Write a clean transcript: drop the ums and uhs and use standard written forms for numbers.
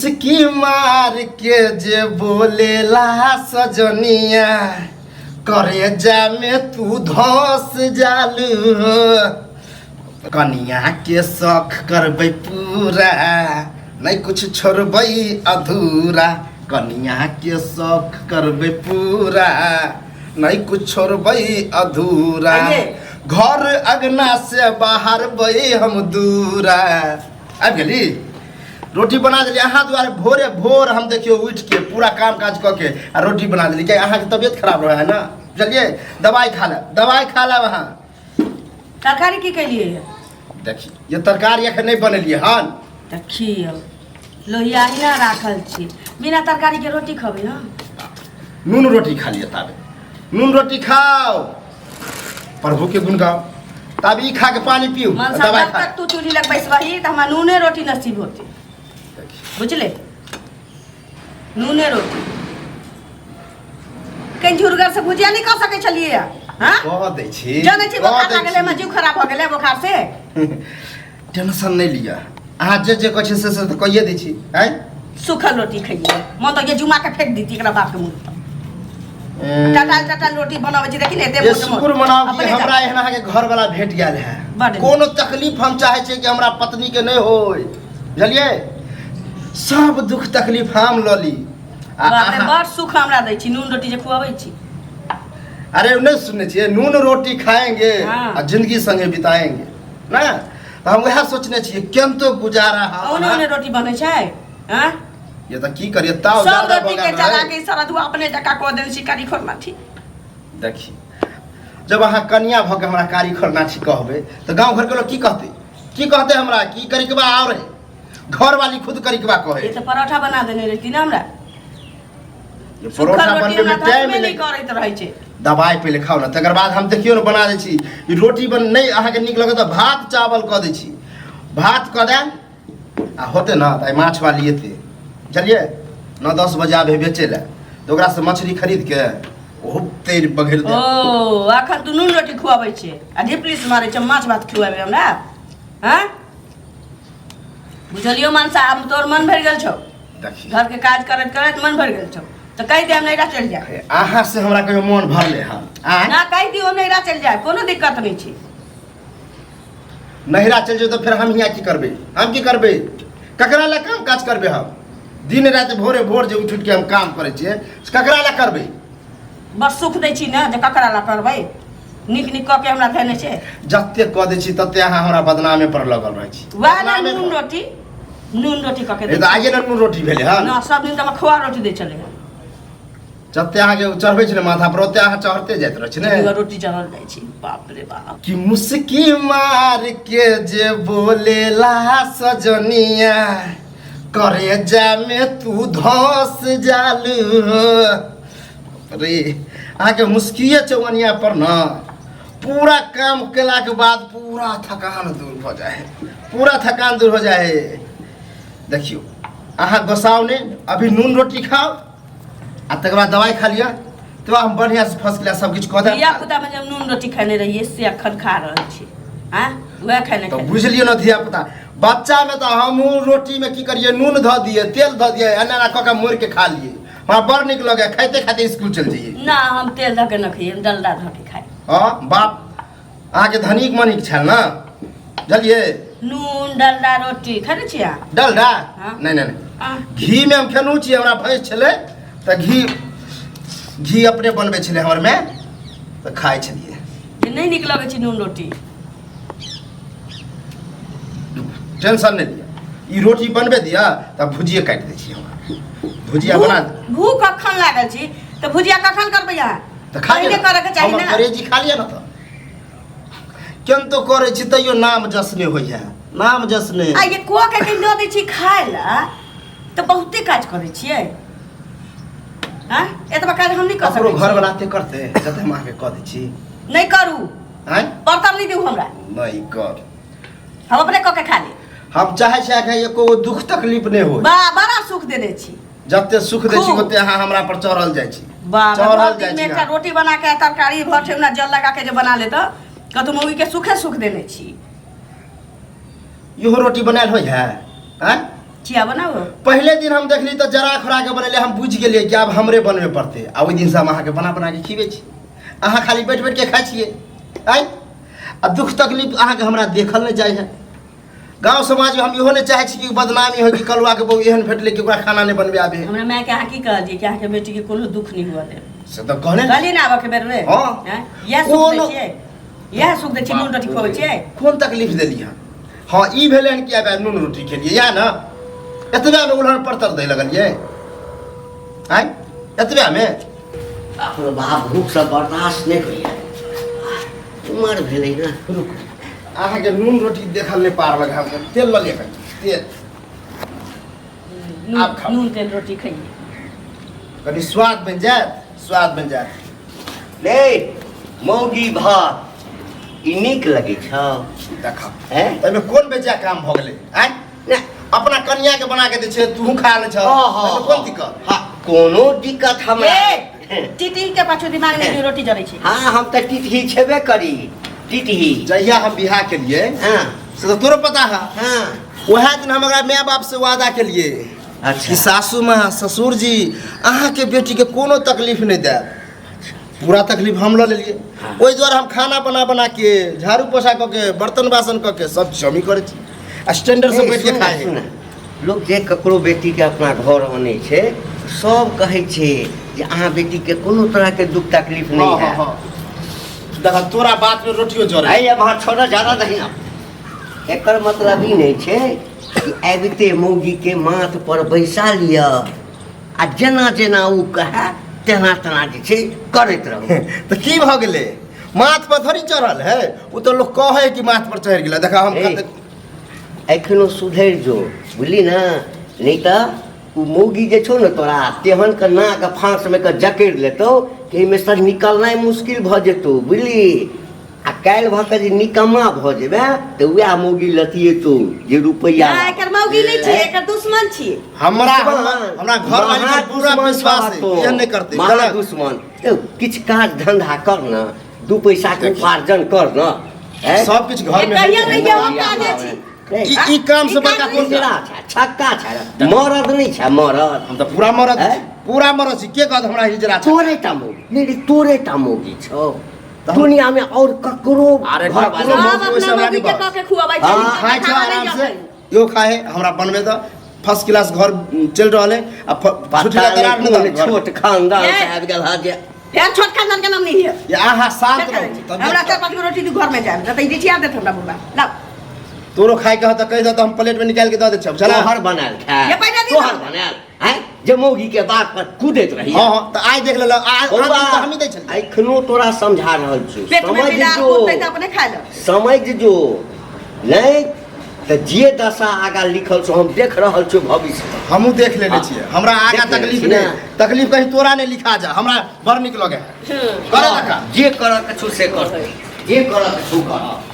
सिक्की मार के जे बोलेला सजनिया, करेजा में तू धस जालू। कनिया के शौक करबै पूरा, नहीं कुछ छोड़बै अधूरा। कनिया के शौक करबै पूरा, नहीं कुछ छोड़बै अधूरा। आइए। घर अगना से बाहर बै हम दूरा। आबि गेली, रोटी बना देली अहाँ दुआरे। भोरे भोर हम देखियौ उठि के पूरा काम काज कऽ के आ रोटी बना देली, किया अहाँके तबियत खराब रहै है ने, बुझलियै? दवाइ खा लेब, दवाइ खा लेब अहाँ। तरकारी की केलिए? देखी, ये तरकारी एखन नहि बनेलियै हन। देखियौ, लोहिया अहिना राखल छी, बिना तरकारी के रोटी खबै? हँ। नून रोटी खा लिअ ताबे, नून रोटी खाओ, प्रभु के गुण गाओ, तब ई खा के पानी पीऊ। मनसा दवाई जब खा। तक तू चूल्ही लग बैसबही तऽ हमरा नूने रोटी नसीब होती, बुझले? नूने रोटी। कहीं झुरगर से भुजिया नहीं कर सकै छलियै? हाँ। कह दै छी। जानै छी, कह बोखार दै लागल हमरा, छी। जीव खराब भऽ गेलै बोखार से। टेंशन नहि लिअ अहाँ, जे जे कहै छी से से तऽ कहिए दै छी, आँय। सूखल रोटी खइए, मन तऽ ये जुमा के फेंक दीती एकरा बाप के मुंह पर। टटाल टटाल रोटी बनाबै छी, देखी ने एते ये मोट मोट। शुक्र मनाउ कि अपने हमरा एहन अहाँके घरवाला भेट गेल है। बड नीक। कोनो तकलीफ हम चाहै छियै कि हमरा पत्नी के नहि होय, बुझलियै? सब दुख तकलीफ हम लऽ ली आ बाप रे, अहाँ बड़ सुख हमरा दै छी नून रोटी जे खुआबै छी। अरे नहि सुनने छियै, नून रोटी खाएंगे आ जिंदगी संगे बिताएंगे ना, तऽ हम वएह सोचने छियै केनतो गुजारा हम ओने ओने रोटी बनै छै, हाँ? ये तऽ की करिए ताव सब ज्यादा रोटी भऽ के गेल जला रहै। के सरधुआ अपने जका कऽ देने छी कारी खोरनाठी। देखी, जब अहाँ कनिया भऽ के हमरा कारी खोरनाठी कहबै तऽ गाँव घरके लोक की कहतै? की कहतै हमरा? की करिकबा आओर है घरवाली खुद करिकबा कहै। ये तऽ परोठा बना देने रहती ने हमरा। ये सुखल परोठा रोटी बनबै हमरा में टाइम धसबे नहि लागि करैत रहै छै। दबाइ पहिले खाउ ने, तकर बाद हम देखियौ ने बना दै छी। ई रोटी बन नहि अहाँके नीक लगत तऽ भात चावल कऽ दै छी, भात कऽ देब आ होतै ने तऽ आइ माछवाली एतै, बुझलियै? 9-10 बजे आबै बेचै लए, तऽ ओकरासँ मछली खरीदके ओहो तैर बघेर ओ देब। अखन तू नून रोटी खुआबै छै आ ढिपलिस मारै छै, माछ भात खुआबै हमरा? हँ, बुझलियौ मनसा, आब तोर मन भरि गेल छौ। देखी, घर के काज करैत करैत मन भरि गेल छौ तऽ कहि दे, हम नैहरा चलि जाय। अहाँ से हमरा कहियो मन भरले हन? आँय? ना, कहि दियौ, हम नैहरा चलि जाय, कोनो दिक्कत नहि छै। नैहरा चलि जेबै तऽ फेर हम हियाँ की करबै? हम की करबै? ककरा लए काम काज करबै हम? दिन राति भोरे भोर जे उठि उठि के हम काम करै छियै से ककरा लए करबै? बड़ सुख दै छी ने जे ककरा लए करबै। नीक नीक कऽ के हमरा धेने छै। जते कऽ दै छी तते अहाँ हमरा बदनामे पर लगल रहै छी। वएह ने। बदनामे नून पर। रोटी, नून रोटी कऽ के ए दै तऽ आइए ने नून रोटी भेलै हन। ना, सब दिन तऽ हमरा खोआ रोटी दै छलै हन। जते अहाँके चढ़बै छै ने माथा पर, ओते अहाँ चढ़ते जाइत रहै छी ने। दूगो रोटी चढ़ल जाइ छै, बाप रे बाप। कि मुस्की मार के जे बोलेला सजनिया, करेजा में तू धस जालू। रे अहाँके मुस्किए चौअनिया पर न पूरा काम केलाके बाद पूरा थकान दूर भऽ जाइ है, पूरा थकान दूर हो जाइ है। देखियौ, अहाँ गोसाउ नहि, अभी नून रोटी खाउ आ तकर बाद दवाइ खा लिअ, तकर बाद हम बढ़िआँसँ फर्स्ट क्लास सब किछु कऽ देब। धिया पुता में जब नून रोटी खेने रहिए से अखन खा रहल छी। आँ, वएह खेने तऽ खेने। बुझि लियौ ने धिया पुता, बच्चामे तऽ हमहूँ रोटीमे की करियै, नून धऽ दियै, तेल धऽ दियै, एना एना कऽ कऽ मोड़ि कऽ खा लियै, हमरा बड़ नीक लगै, खाइते खाइते स्कूल चलि जइयै। ना, हम तेल धऽ के न खइयै, हम डलडा धऽ के खाइ। हँ बाप, अहाँके धनिक मनिक छल ने, बुझलियै? नून डलडा रोटी खेने छियै अहाँ? डलडा? हाँ। नहि नहि नहि। आह, घीमे हम खेलहुँ छी, हमरा भैंस छलै तऽ घी घी अपने बनबै छलै हमर माय, तऽ खाइ छलियै। जे नहि नीक लगै छै नून रोटी। टेंशन नहि लिअ, ई रोटी बनबे दिअ तऽ भुजिए काटि दै छी, हमरा भुजिया बना दे। भूख कखन लागल छी तऽ भुजिया कखन करबै अहाँ? तऽ खा पहिने लिअ करैके चाही हमर ने। करेजी खा लिअ ने। तऽ केन तो करै छी तैयो नाम जस नहि होइए, नाम जस नहि। आ ये को के के दऽ दै छी खाय लए तऽ बहुते काज करै छियै। आँ, एतबा काज हम नहि कऽ ककरो सकै घर छी। वाला एते करतै जते हम अहाँके कऽ दै छी? नहि करू। आँय? बर्तन नहि दियौ हमरा। नहि कर। हम अपने कऽ के खा ली। हम चाहै छी अहाँके एको गो दुख तकलीफ नहि हो। बा, बड़ा सुख देने छी। जते सुख दै छी खूब। ओते अहाँ हमरा पर चढ़ल जाइ छी। बा, चढ़ल भर जाइ दिन में छी एकटा अहाँ। रोटी बना के तरकारी भर ठेहुना जल लगा के जे बना लेत, कतौ मौगी के सुखे सुख देने छी। इहो रोटी बनायल होइ है? आँय? चिया बनाउ। पहिले दिन हम देखली तऽ जरा खोरा के बनेले, हम बुझि गेलियै कि आब हमरे बनबे पड़तै। आ ओहि दिनसँ हम अहाँके बना बना के खिबै छी, अहाँ खाली बैठ बैठ के खाइ छियै। आइ आ दुख तकलीफ अहाँके हमरा देखल नहि जाइ है। गाँव समाजमे हम इहो नहि चाहै छी कि बदनामी होइ कि कलुआके बहु एहन भेटलै कि ओकरा खाना नहि बनबे आबे। हमरा मायके अहाँ की कहलियै कि अहाँके बेटीके कोनो दुख नहि हुअ देब? से तऽ कहने। कहलियै ने आबऽके बेरमे? हँ। आँय? इएह सुख दै कोनो छियै, इएह सुख दै छियै, नून रोटी खुआबै छियै। कोन तकलीफ देली हन? हँ, ई भेलै हन कि आब नून रोटी खेलियै, इएह ने? एतबेमे उलहन परतर दै लगलियै? आँय, एतबेमे? बाप रे बाप, भूखसँ बर्दाश्त नहि होइए, उमर भेलै ने। रुक, अहाँके नून रोटी देखल नहि पार लग। हम तेल लऽ लिअ कनि तेल। नून आब खाउ। नून तेल रोटी खइए। कनि स्वाद बनि जायत, स्वाद बनि जायत। ले मौगी भात ई नीक लगै छौ? देखा। हैं? एहिमे कोन बेजा काम भऽ गेलै? आँय? नहि। अपना कनिया के बना के दै छै, तूहू खा लै छह। हाँ, एहिमे कोन दिक्कत? हाँ, कोनो दिक्कत हमरा ए टीटी के पाछू दिमाग नहि दियौ, रोटी जरै छै। हाँ, हम तऽ टिटही छेबे करी, टिटही। जहिया हम बियाह केलिए से तऽ तोरो पता है। वएह दिन हम ओकरा माय बाप से वादा केलिए कि सासू माँ, ससुर जी, अहाँके बेटीके कोनो तकलीफ नहि देब। पूरा तकलीफ हम लऽ लेलियै। ओहि दुआरे हम खाना बना बना के, झाड़ू पोछा कऽ के, बर्तन बासन कऽ के, सब चीज हमही करै छी आ स्टैंडर्ड से ए, बैठ के सुन खाइ है। सुन, लोक जे ककरो बेटीके अपना घर अनै छै, सब कहै छै जे अहाँ बेटीके कोनो तरहके दुख तकलीफ नहि हँ हँ हैत। हँ, देखा, तोरा बात में रोटियो जरे। आइ अब अहाँ छोड़ऽ ज्यादा नहीं। आब एकर मतलब ई नहि छै कि आबिते मौगीके माथ पर बैसा लिअ आ जेना जेना ओ कहए तेना तेना जे छै करैत रहू। तऽ की भऽ गेलै? माथ पर थोड़ी चढ़ल है। ओ तऽ लोक कहै कि माथ पर चढ़ि गेलै। देखा, हम ए। कतेक एखनो सुधरि जो, बुझली ने? नहि तऽ ओ मौगी जे छौ ने तोरा तेहन के नाक फाँसमे के जकड़ि लेतौ कि एहिमे से निकलनाइ मुश्किल भऽ जेतौ, बुझली? आ काल्हि भऽ कऽ जे निकम्मा भऽ जेबै तऽ वएह मौगी लतिएतौ जे रुपैआ। ना, एकर मौगी नहि छियै, एकर दुश्मन छियै। हमरा दुश्मन। हमरा घर वाली पर पूरा महादुश्मन विश्वास है। छह एहन नहि करतै। महा गलत। दुश्मन। यौ, किछु काज धंधा कर ने, दू पैसा के उपार्जन कर ने, हैं? सब किछु घर में कहिया है। नहि हम काजे छी। नहीं, ई काम से बड़का कोन हिजड़ा काम? छै, छक्का छै, मरद नहि छै मरद। हम तऽ पूरा मरद हैं? छी, पूरा मरद छी। के कहत हमरा हिजड़ा छै? तोरे टा मौगी नहि रे, तोरे टा मौगी छौ दुनिया में, और ककरो अरे घर ककरो वाला- सब मौगी अपना ओहिसँ हमरा मौगी के नहि कऽ के खुआबै छै। हाँ, हिनकर खाइ छै खाना नहि आराम से। जतै। यो खाए, हमरा बनबे तऽ फर्स्ट क्लास घर चलि रहल है आ पता छुट्टी ला दरार नहि नहि कोन दहक घर। छोट खानदान ए। से आबि गेल हँ जे फेर छोट खानदान के नाम नहीं है। ये अहाँ शांत रहू तब। हमरा चार पाँच गो रोटी दू, घर में जाए तऽ रिठिया देत हमरा बुढ़बा, लाउ। तोरो खाय के हत कहि दह तऽ हम प्लेट में निकालि के दऽ दै छियौ, चला। तोहर बनायल खाय। ये पहिने दी तोहर ना। बनायल हैं जे मौगी के बात पर कूदैत रही। हँ हँ, तऽ आइ देख लेलक आ बौआ, तऽ हमही दै छलियै। एखनो तोरा समझा रहल छी। पेट में समझ बिलार जो कुदतै तऽ अपने खाय ले। समझ जो, नहि तऽ जे दशा आगा लिखल छौ हम देख रहल छियौ भविष्य। हमहूँ देख लेने हाँ। छियै, हमरा आगा देख लेने तकलीफ छी नहि ने? तकलीफ कहीं तोरा नहि लिखा जा, हमरा बड़ नीक लगे है। करे लगा। जे करऽ के छौ से कर, जे करऽ के छौ कर।